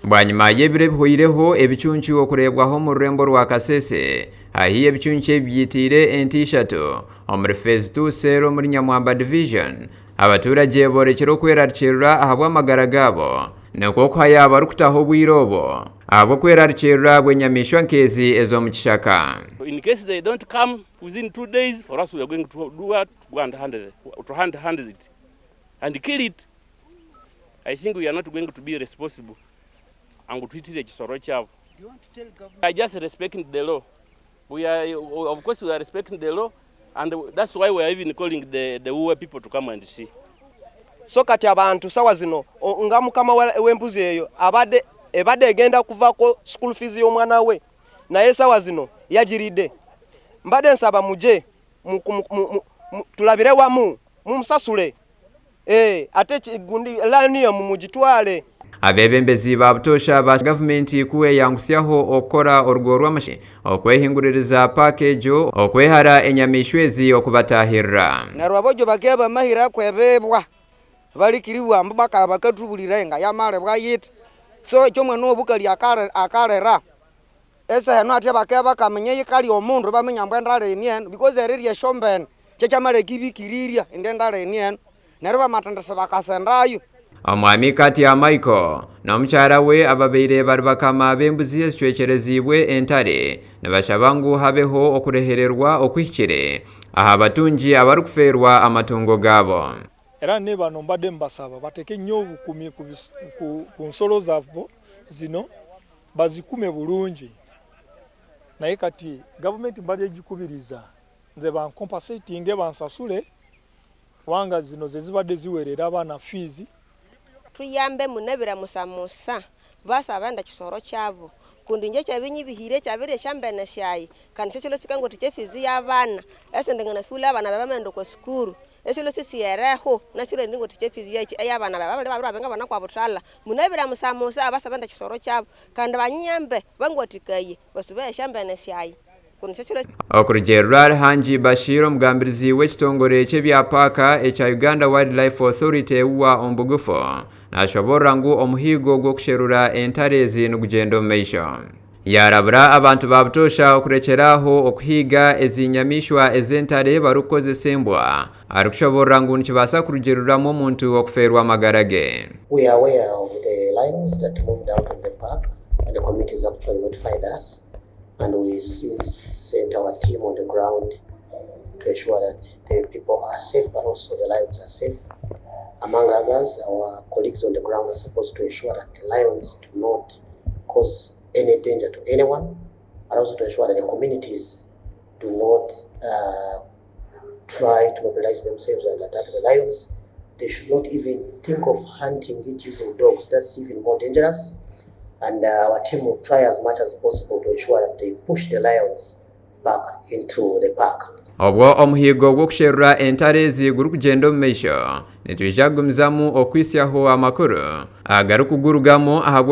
Bwanyima y'ebiro ebihweireho ebicuncu okureebwaho omu rurembo rwa Kasese, haihi ebicuncu ebi byitiire ente ishatu omuri Phase 2 Cell omuri Nyamwamba Division, abaturage boorekire okwerarikirira ahabw'amagara gaabo nikwo kuhayo abarikutaho obwire obwo ahabw'okwerarikirira bw'enyamaishwa nk'ezi ez'omu kishaka. In case they don't come within 2 days, for us we are going to do what? To go and hunt, to hunt it and kill it. I think we are not going to be responsible and twitire ekisoro kyabo. I just respecting the law. We are, of course, we are respecting the law, and that's why we are even calling the UWA people to come and see. So kati abantu sawa zino nga mukama w'embuzi eyo abadde ebadde egenda kuvako school fees y'omwana we, naye sawa zino yagiridde. Mbadde nsaba muje tulabire wamu mumusasule, ate gundi lion yo mumugitwale. Abeebembezi ba butoosha ba gavumenti kuweyangutsyaho okukora orugo rw'amashe okwehinguririza paaka egyo okwehara enyamaishwa ezi okubatahirira. Neryo abojo bakibya bamahira kwebibwa balikiribwa ambu bakaba bakathubulira nga yamalibwa yiti. So ekyo omwana owobukali akalira esaha enu atya bakibya bakaminya eyikali omundu, ibaminya ambu endali eni enu, because erirya esyombene kyekyamaleka ibikirirya indi endali eni enu, neryo bamathendesa bakasendayo. Omwami Katya Michael n'omukyara we ababaire bari bakama b'embuzi ezicwekyerezibwe entare nibashaba ngu habeho okurehererwa okuhikire aha batungi abarikufeerwa amatungo gaabo. Era ne bano mbadde mbasaba bateeke nnyo obukumi ku nsolo zaabwe zino, bazikume bulungi. Naye kati gavumenti mbadde egikubiriza nze bancompensatinge, bansasule, kubanga zino ze zibadde ziweerera abaana fees. Tuyambe munabiramusamusa basaba nda kisoro kyabo, kundi inje kyabinyibihire kyabirya esyambene syayi, kandi syo sikangwathikya efees y'abaana esindi nganasula abana bayi bamaghenda okwa sukuru esilo sisiyereho nasilo indi ngwathikya efees yaki ey'abana bayi babiri babiri babiri kwa buthalha. Munabiramusamusa abasaba nda kisoro kyabo kandi banyiyambe, bangwathikaye basubaye esyambene syayi kundi syo. Okurugiirira Ruhangi Bashir, omugambirizi w'ekitongore ky'ebya paaka ekya Uganda Wildlife Authority UWA omu bugufu, nashoborora ngu omuhiigo gw'okusherura entare ezi nigugyenda omu maisho. Yarabura abantu ba butoosha okurekyeraaho okuhiiga ezi nyamaishwa ez'entare barikukozesa embwa, arikushoborora ngu nikibaasa kurugiriramu omuntu okufeerwa amagara ge. We are aware of the lions that moved out of the park, and the communities actually notified us, and we since sent our team on the ground to ensure that the people are safe, but also the lions are safe. Among others, our colleagues on the ground are supposed to ensure that the lions do not cause any danger to anyone, but also to ensure that the communities do not try to mobilize themselves and attack the lions. They should not even think of hunting it using dogs. That's even more dangerous. And our team will try as much as possible to ensure that they push the lions back into the park. Obwo omuhiigo gw'okusherura entare ezi gurikugyenda omu maisho, nitwija kugumizamu okwisyaho amakuru agarikugurugamu ahabwo.